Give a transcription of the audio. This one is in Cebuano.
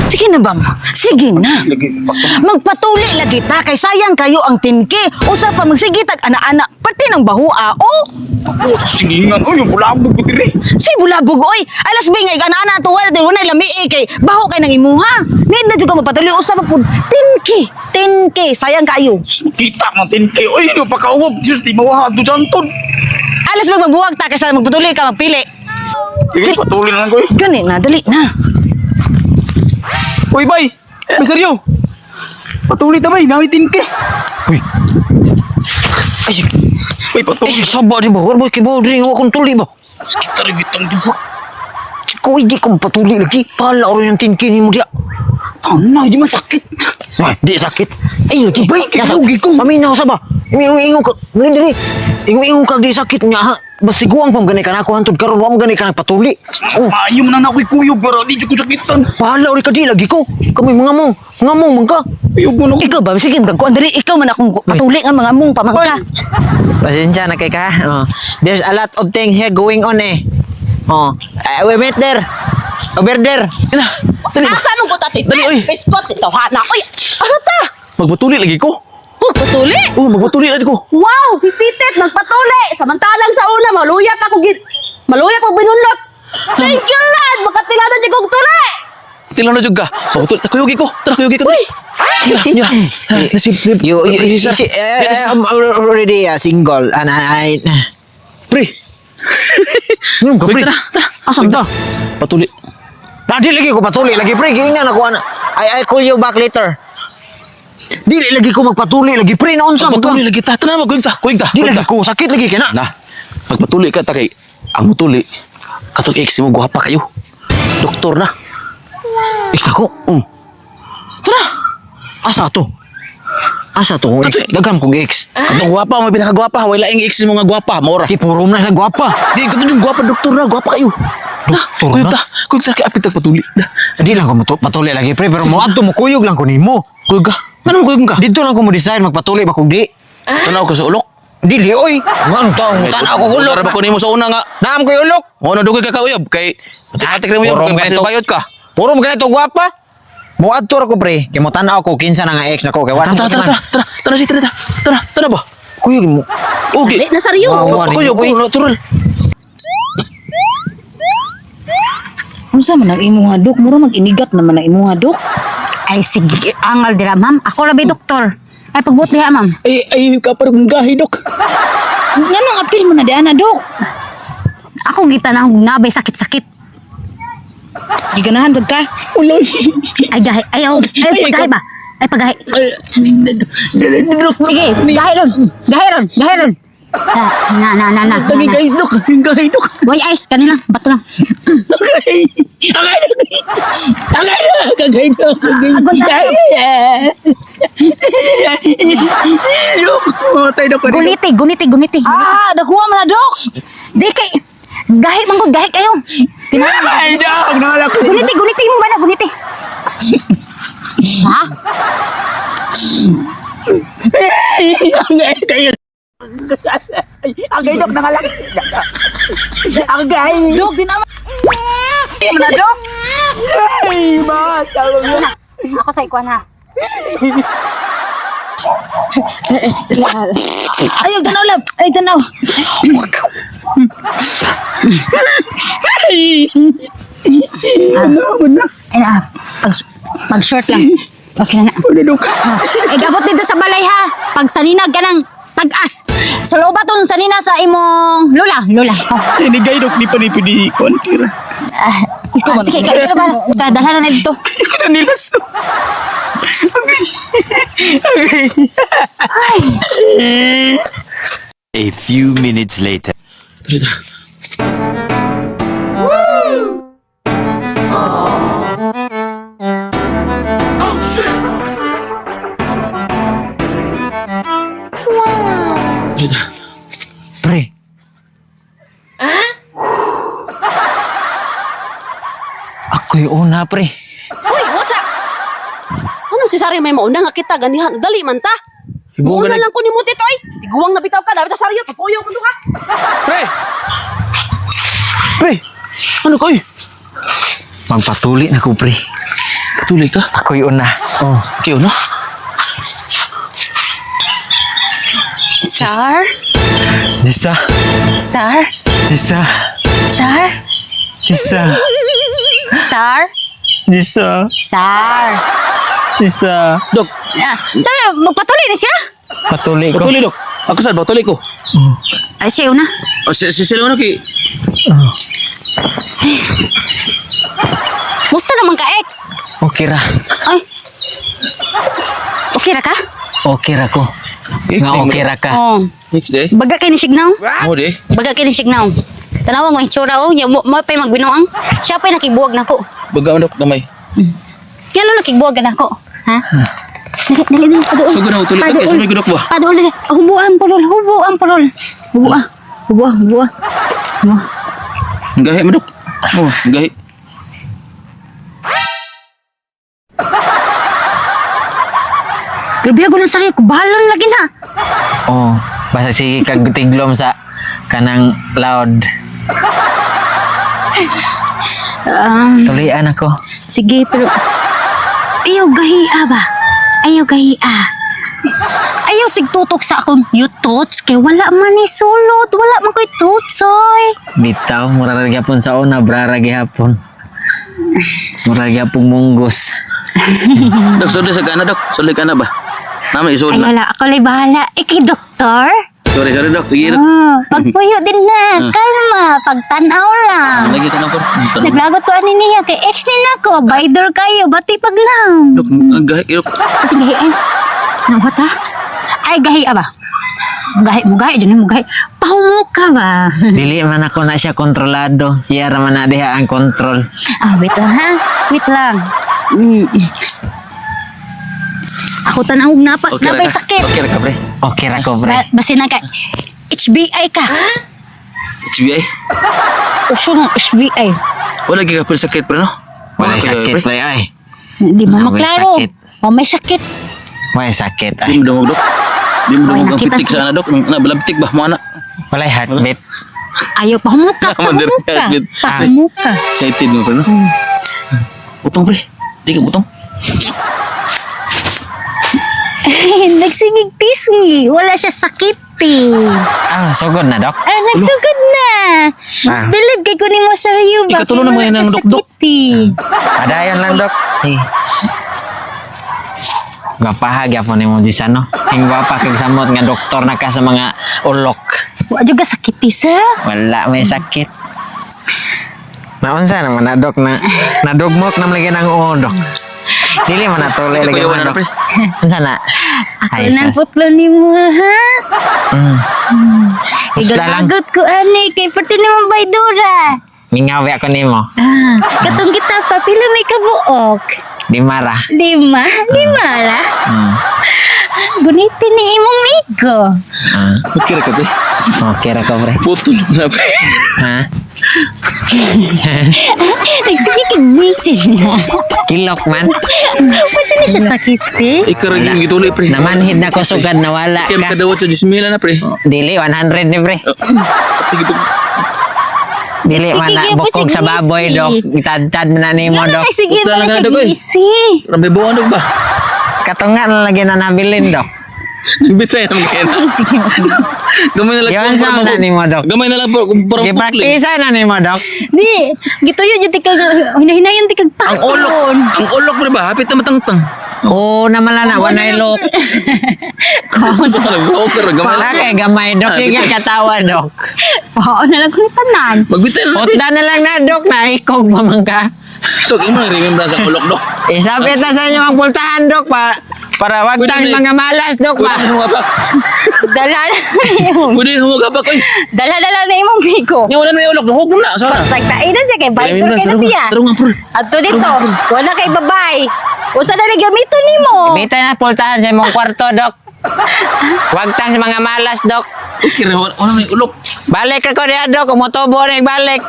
Sige na bam, sige na. Magpatuli lagi ta kay sayang kayo ang tinki. Usa pa magsige tag ana-ana pati ng bahua oh. Oh, singingan. Uy, yung bulabog ko diri. Say bulabog oy. Alas bi nga ana-ana to wala wala lami eh, kay baho kay nang imuha. Need na jud ka magpatuli usa pa pud tinki. Tinki sayang kayo. Kita man 10K. Uy, yung pakauwab. Diyos, di mawaha to dyan ton. Alas bag magbuwag ta kaysa magpatuli ka magpili. Sige, patuloy na lang ko eh. Gani na dali na. Uy, bay! May seryo! Patuloy ta, bay. Nawi 10K. Uy. Ay, Uy, patuloy. ay, saba di ba? Wala ba kibaw diri nga akong tuli ba? Kita rin itong duha. Ko hindi ko patuli lagi. Pala ro yung 10K nimo diya. Ano, di masakit. Ay, di sakit. Ay, lagi. Bay, kay ko. Paminaw sa ba? Ingo-ingo ka. Dili diri. Ingo-ingo ka di sakit nya ha. Basti guwang pam gani ka na ako hantod karon wa mo gani ka nagpatuli. Oh, Maayo man na ako'y kuyog pero di ko sakitan. pala ori ka di lagi ko. Kami mga mong, mga mong man ka. Kuyog mo na ko. Ikaw ba sige magkuan dali ikaw man akong patuli nga mga mong pamangka. Pasensya na kay ka. Oh. There's a lot of things here going on eh. Oh, we met there. Over there. Ina, dali ba? Asa mong kuta titi? Dali, oy. Biskot ito, ha na. Oy, ano ta? Magpatuloy lagi ko. Magpatuli? Oh, magpatuloy lagi ko. Wow, hipitit, magpatuli. Samantalang sa una, maluya pa ko maluya ko binunlot. Thank you, Lord! Makatilanan niyo kong tuli! Tila na jud ka. Magpatuloy. Kuyog ko. Tara, kuyog ko. Dali. Mira, mira. Nasib, nasib. You, I'm already single and I Pre. Ngum ka Uy, pre. tara, tara. Asam ta? Patuli. Dili lagi ko patuli lagi pre. Giingan ako ana. I call you back later. Dili lagi ko magpatuli lagi pre naunsa man ka. Magpatuli lagi ta. Tara, magkuyog ta. Kuyog ta. Di Kuyog lagi ta. ko sakit lagi kay na. Na, pagpatuli ka ta kay ang mutuli katong ex mo gwapa kayo. Doktor na. Ista ko. Tara. Asa to? Asa to kong ex? Daghan kong ex. Katong gwapa, may pinakagwapa, wala laing ex mo nga gwapa, maura. Di puro na sa gwapa. Di katong yung gwapa doktor na, gwapa kayo. Na, Doktor kuyog na? ta. Kuyog ta kay apit patuli. Na, Di lang ko patuli lagi pre pero moadto mo kuyog lang ko nimo. kuyog ka. Ano kuyog ka? Dito lang ko mo decide magpatuli ba kog di. Tanaw ka sa ulok. Dili oy. Ngano taong tanaw ko ulok. Tara ba ko nimo sa una nga. Naam ko'y ulok. Ono dugay ka kauyab kay atik rin mo yab Puro kay ganito. pasil bayot ka. Puro mo ganito gwapa. Moadto ra ko pre. Kay mo tan-aw ko kinsa na nga ex nako kay Tara wa. tara tara tara tara tara si tara tara tara tara ba. Kuyog mo. Okay. Dali na saryo. Wow. Kuyog ko natural. Unsa man ang imuha dok? Mura mag-inigat naman ang imuha dok. Ay, sige. Angal dira, ma'am. Ako rabi, doktor. Ay, pagbuot diha, ma'am. Ay ay kapar kong gahi dok. Nganong apil mo na di ana dok? Ako gita na akong nabay sakit-sakit. Giganahan jud ka. Uloy. Ay, gahi. Ay, oh, ay, paggahi ba? Ay, paggahi. Dok. Sige, gahi ron. Gahi ron. Gahi ron. Ah, na, na, na, na. Tangi na, na. guys dok. Gahi dok. Boy, ice, kanila. Bato lang. Agay. Agay dok. Agay dok. Agay dok. Dok. Matay dok. Guniti, guniti, guniti. Ah, nakuha man na dok. Di kay... Gahi man ko, gahi kayo. Tinawag. Ay dok. Nawala ko. Guniti, guniti mo ba na, guniti. Ha? Agay kayo. Agay dok nangalak. Agay. Dok di naman. Man na dok. Ay ba. Ako sa ikuan ha. Ayaw tanaw lab. Ay tanaw. Ay na, pag, pag short lang. Okay na na. Ha. Ay, gabot dito sa balay ha. Pag saninag ka ng tag-as. Sa loob ba tong sanina sa imong lola? Lola. Oh. Tinigay dok di pa ni pidi kontira. Ah, ah, sige, ikaw ikaw ba? Ikaw, dalhan na dito. Kita nilas to. Agay. Agay. A few minutes later. Pre. Ako'y una pre. Uy, what's up? si Sari may mauna nga kita ganihan. Dali man ta. Hibuon Mauna ka na- lang ko ni mo tito oy. Tiguang na bitaw ka, dapat sa Sari papuyo ko ka. Pre! Pre! Ano ka, oy? Magpatuli na ko, pre. Patuloy ka? Ako'y una. Oh. Kayo na? Sir? Jisa. Sir? Jisa. Sir? Jisa. Sir? Jisa. Sir? Jisa. Dok, Ah, sir, magpatuloy na siya? Patuli ko. patuloy, Dok. Ako sad, patuloy ko. Ay, siya una. O, si sila na kay... Musta naman ka, ex? Okay ra. Ay. Okay ra ka? Okay ra ko. Nga okay ra ka. Oo. Next day. Baga kay ni Signaw? Mo di. Baga kay ni Signaw. Tanawa mo itsura oh, nya mo mo pa'y magbinuang. Siya pa'y nakibuwag nako. Baga man, Dok, gamay. Ngano nakibuwag ka nako? Ha? Dali, dali, dali. Paduol. Sugod na, tuloy ka, Paduol. kay sumigod ako ba? Paduol, dali. Hubuan, pulol. Hubuan, pulol. Hubua. Hubua, hubua. Hubua. Gahi man, Dok. Oh, gahi. Grabe ako ng sarili ko. Balon lagi na. Oh, basta sige kag tiglom sa kanang loud. Tulian ako. Sige, pero... Ayaw gahia ba? Ayaw gahia. Ayaw sigtutok sa akong yutots kay wala man ni sulod. Wala man ko'y tutsoy. Bitaw, mura ra gyapon sa una, brara gihapon. Mura gyapon munggos. Dok, sorry sa kana, Dok. Sorry ka na ba? Nama isuod Ay, na. wala. Ako la'y bahala. Ikay, doktor? Sorry, sorry, Dok. Sige, Dok. Oh, pagpuyo din na. Kalma. Pagtanaw lang. Lagi ka na ko. Naglagot ko ani niya kay ex ni nako. Baydor kayo. Bati pag lang. Dok, ang gahi, Dok. Pati gahi ay. Nawat ha? Ay, gahi aba. Gahi mo gahi dyan mo gahi. Pahumuka ba? Dili man ako na siya kontrolado. Siya ra man na diha ang kontrol. Ah, wait lang ha. Wait lang. Ako tanawag na pa, Okay ra napay ka. sakit. Okay ra ka, pre. Okay ra ko, pre. Basin na ka. HBI ka. HBI. Uso ng HBI. Wala gyud ka pre sakit, pre, no? Walay Wala kayo, sakit, pre ay. Hindi mo Ah, may maklaro. sakit. Oh, may sakit. Walay sakit Di ay. mo dungog, Dok. Di mo Ay, dungog ang nakita pitik sa ana, Dok. Na balabtik ba mo ana? Walay heartbeat. Ayaw, pahumuka, Mandir- pahumuka. heartbeat. Pahumuka. Excited mo, pre, no? Butong, pre. Di ka butong. Nagsigig tisngi. Wala siya sakit eh. Ah, sugod na, Dok. Ah, nagsugod na. Ah. Bilib kay kunin mo sa iyo ba? Ikatulo na mga Kaya wala ng ka dukduk. sakit eh. Adayon lang, Dok. Eh. Gwapaha gyapon nimo di sa no. Ing gwapa kag samot nga doktor na ka sa mga ulok. Wala juga sakit eh, sir. Wala may sakit. Naunsa naman na dok na nadugmok na lagi ng uho dok. Dili man natuli Ito, lagi kuya, man wala na, dok. pre. Unsa na? Ako Ay, nang sus. putlo ni mo, ha? Mm. Putla lang. Igagot ko, ani, kay pati naman baydura. Mingawi ako nimo. Ah, katong kita pa, pila may kabuok. Di mara. Lima, lima lah. Gunitin ni imong migo. Ah. Okay ra ka, pre. Okay ra ko pre. Putol na, pre. Ha? Nagsige kag busy na. Kilok man. Pwede na siya sakit eh. Ikaw ra gyud gituloy, pre. Namanhid na ko sugad nawala Kaya ka. makadawat sa 10,000 na, pre. Dili 100 ni pre. Sige, Dok. Dili man Sige, na po, bukog sa sige, baboy sige. dok. Itadtad na nimo Ano dok. kay sige Putla pa lang siya na, dok, eh. busy. Rambe buwan, Dok ba? Katunga na lagi na nabilin dok. Bitay na mga Sige. Gamay na lang Giunsa parang man na nimo dok. Gamay na lang po kung parang pukli. Gipraktisa na nimo dok. Di, gituyo jud tikag hinahinayon tikag Ang ulok, ang ulok pre ba? Hapit na matangtang. Oo naman lang na wanay look. Sa lang, okay ra gamay Wala lang. kay gamay dok, yung nga katawa dok. Oo na lang kung tanan. Magbitay na lang, pre. Utda na lang na dok, naikog pa man ka. Dok, imo na remembrance ang ulok, Dok. Isabit na sa inyo ang pultahan dok pa para wag Pwede tayong na- mga malas dok Pwede pa. na humabak. Dala na imong. Pwede na humabak, oy. Dala dala na imong migo. Nga wala na may ulok, hukog na, sara. Sagtain na siya kay baydor kay na siya. Tarong nga, pre. Adto dito, wala kay babay. Usa na ni gamito nimo. Bita na pultahan sa imong kwarto dok. Wag tang sa mga malas dok. Okay ra, wala na may ulok. Balik ka ko diha dok, umutubo na balik.